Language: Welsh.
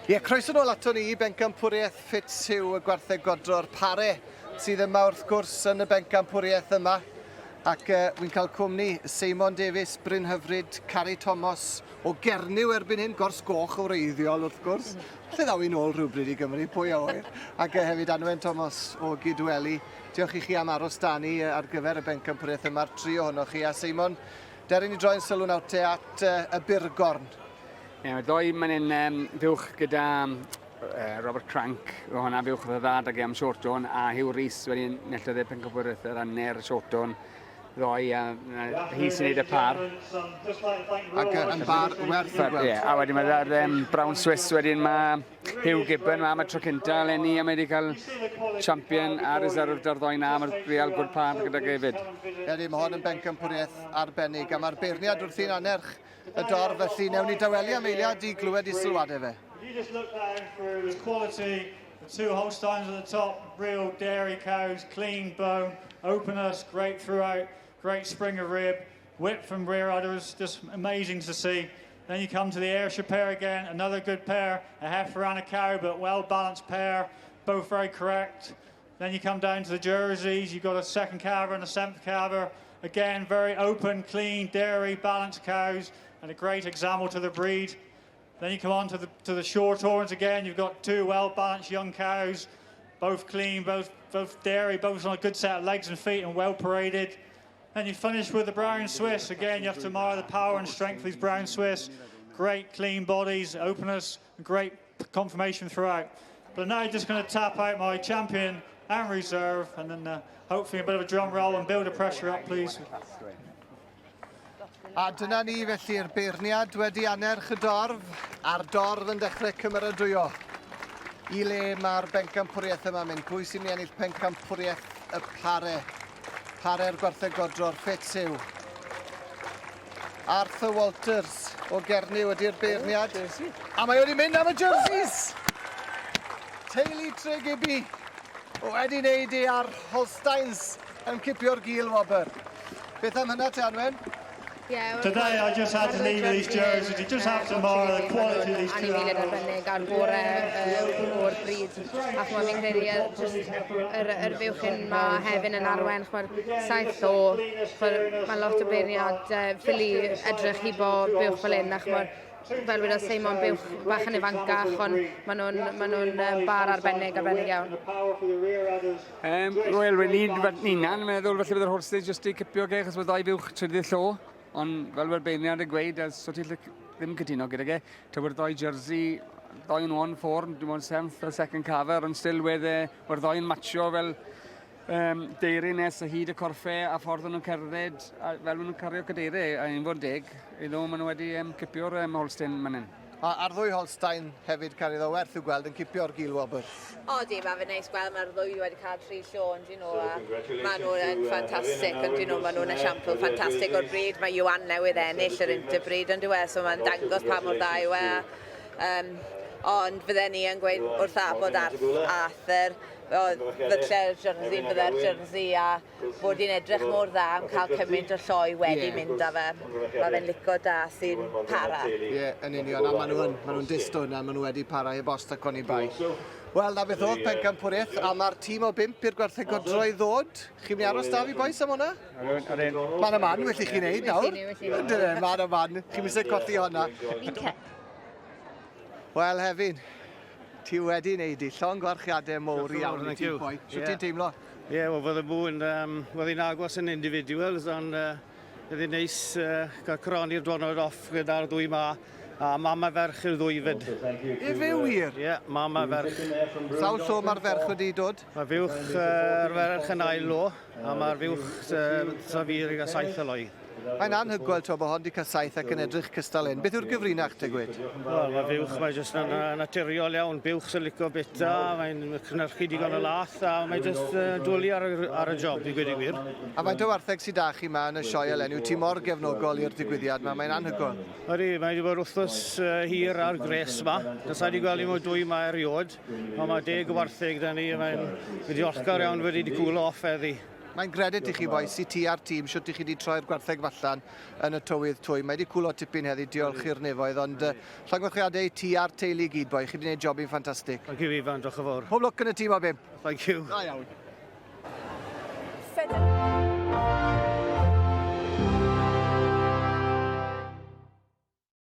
Ie, croeso nôl ato ni i Bencampwriaeth Fitzhugh y Gwartheg Godro'r Pare sydd yma wrth gwrs yn y Bencampwriaeth yma. Ac wi'n cael cwmni Seimon Davies, Bryn Hyfryd, Cari Thomas o Gernyw erbyn hyn, Gors Goch o wreiddiol wrth gwrs. Lle ddaw i nôl rhywbryd i Gymru, pwy a ŵyr. Ac hefyd Anwen Thomas o Gydweli. Diolch i chi am aros da ni ar gyfer y Bencampwriaeth yma'r tri ohonoch chi. A Seimon, dere ni droi'n sylw nawr te at y Burgorn. Ie, mae ddoe mae'n un um, fuwch gyda uh, Robert Crank, o hwnna fuwch oedd dda dag e am Shorton, a Hugh Rees wedi nelliodd e pencampwriaeth yr anner Shorton ddoe, a, a hi sy'n neud y par. Ac yn bar werth i gweld. Ie, a wedyn mae'r um, Brown Swiss wedyn mae Hugh Gibbon ma am y tro cynta eleni a mae wedi cael champion a reserve da'r ddoi na, mae'r real good par gyda hefyd. Ydy, mae hon yn bencampwriaeth arbennig a mae'r beirniad wrthi'n anerch y dorf, felly newn ni dawelu am eiliad i glywed i sylwadau fe. You just look down through the quality, the two Holsteins at the top, real dairy cows, clean bone, openness, great throughout, great spring of rib, whip from rear udders, just amazing to see. Then you come to the Ayrshire pair again, another good pair, a heifer and a cow, but well-balanced pair, both very correct. Then you come down to the jerseys, you've got a second calver and a seventh calver. Again, very open, clean, dairy, balanced cows, and a great example to the breed. Then you come on to the, to the Shorthorns again. You've got two well-balanced young cows, both clean, both, both dairy, both on a good set of legs and feet and well paraded. Then you finish with the Brown Swiss. Again, you have to admire the power and strength of these Brown Swiss. Great clean bodies, openness, great conformation throughout. But now just going to tap out my champion and reserve, and then hopefully a bit of a drum roll and build the pressure up, please. A dyna ni felly'r beirniad wedi anerch y dorf, a'r dorf yn dechrau cymeradwyo. I le mae'r bencampwriaeth yma mynd? Pwy sy'n mynd i ennill pencampwriaeth y pare? Pare'r gwartheg godro'r ffit yw. Arthur Walters o Gernyw ydy'r beirniad. A mae wedi mynd am y jerseys! Teulu Tregibi wedi wneud i ar Holsteins yn cipio'r gil wobr. Beth am hynna te, Anwen? Yeah, Today I just had to leave these jerseys. You just have to admire the quality of these two Anifeiliaid animals. arbennig a'r gore o'r bryd. A ch'mod fi'n credu jyst yr, yr fuwch hyn ma Hefin yn arwen, ch'mod, saith o, ch'mod, mae lot o beirniad ffili edrych hibo buwch fel hyn, a ch'mod, fel wedodd Seimon, buwch bach yn ifancach, ond maen nhw'n ma nhw bar arbennig, arbennig iawn. Um, Wel, we ni'n ni'n meddwl felly bydd yr Holsteins jyst i cipio ge, achos bydd ddau fuwch trydydd llo, ond fel mae'r beirniad yn gweud, a so ti'n ddim cytuno gyda ge, tywy'r ddoi jersey, ddoi yn one form, dim ond seventh a second cover, ond still wedd e, we'r ddoi yn matcho fel um, deiri nes a hyd y corffe a ffordd o'n nhw'n cerdded, a fel maen nhw'n cario cadeiriau, a un fod deg, i nhw maen nhw wedi um, cipio'r um, Holstein man hyn. A, a'r ddwy Holstein hefyd, Cari, ddo werth i'w gweld yn cipio'r gil wobr. Odi, mae fe'n neis gweld mae'r ddwy wedi cael tri llo yn dyn nhw a maen nhw'n ffantastig yn dyn nhw, maen nhw'n esiampl ffantastig o'r bryd. Mae Iwan newydd ennill yr interbreed yn dyw e, so mae'n dangos pa mor dda yw e. Um, ond fydden ni yn gweud wrth a bod Arthur, fydde'r jersey, fydde'r jersey a bod hi'n edrych mor dda am cael cymaint o lloi wedi yeah. mynd â fe. Mae fe'n lico da sy'n para. Ie, yeah, yn union, a maen nhw'n ma nhw dyst o hwnna, maen nhw wedi para heb os ac oni bai. Wel, na beth oedd pencampwriaeth, a mae'r tîm o bump i'r gwartheg godro i ddod. Chi'n mynd i aros da fi, bois, am hwnna? Man a man, felly chi'n neud nawr. Yndyfe, man a man. Chi'n mynd colli hwnna. Wel, Hefin, ti wedi wneud i llongyfarchiadau mowr iawn i ti, boi. Sut ti'n teimlo? Ie, yeah, over the moon. Um, Wel, hi'n agos yn individuals, ond uh, oedd hi'n neis uh, cael coroni'r diwrnod off gyda'r ddwy ma. A mam a ferch yw'r ddwy fyd. Ife wir? Ie, yeah, mam a ferch. Sawl llo mae'r ferch wedi dod? Mae fuwch uh, ferch yn ail lo, a mae'r fuwch uh, safir i gael saith o loi. Mae'n anhygoel to bod hon wedi cael saith ac yn edrych cystal hyn. Beth yw'r gyfrinach te gwed? Wel, mae fuwch, mae jyst yn naturiol iawn. Buwch sy'n licio bita, mae'n cynhyrchu digon o lath, a mae jyst uh, dwlu ar, ar y job, i gweud y gwir. A faint o wartheg sydd da chi ma yn y sioe eleni? Wyt ti mor gefnogol i'r digwyddiad ma, mae'n anhygoel. Ydy, mae wedi bod wythnos uh, hir ar gres ma. Does wedi gweld i mwy dwy ma eriod, ond mae deg o wartheg da ni, mae'n diolchgar iawn wedi di cool off heddi. Mae'n gredit i chi bois, i ti a'r tîm, shwt i chi wedi troi'r gwartheg fallan yn y tywydd twym. Mae wedi cwlo tipyn heddi, diolch i'r nefoedd, ond uh, llongyfarchiadau i ti a'r teulu i gyd, boi. Chi wedi gwneud jobyn ffantastig. Thank you, Ifan, diolch yn fawr. Pob lwc yn y tîm o bimp. Thank you. Da iawn.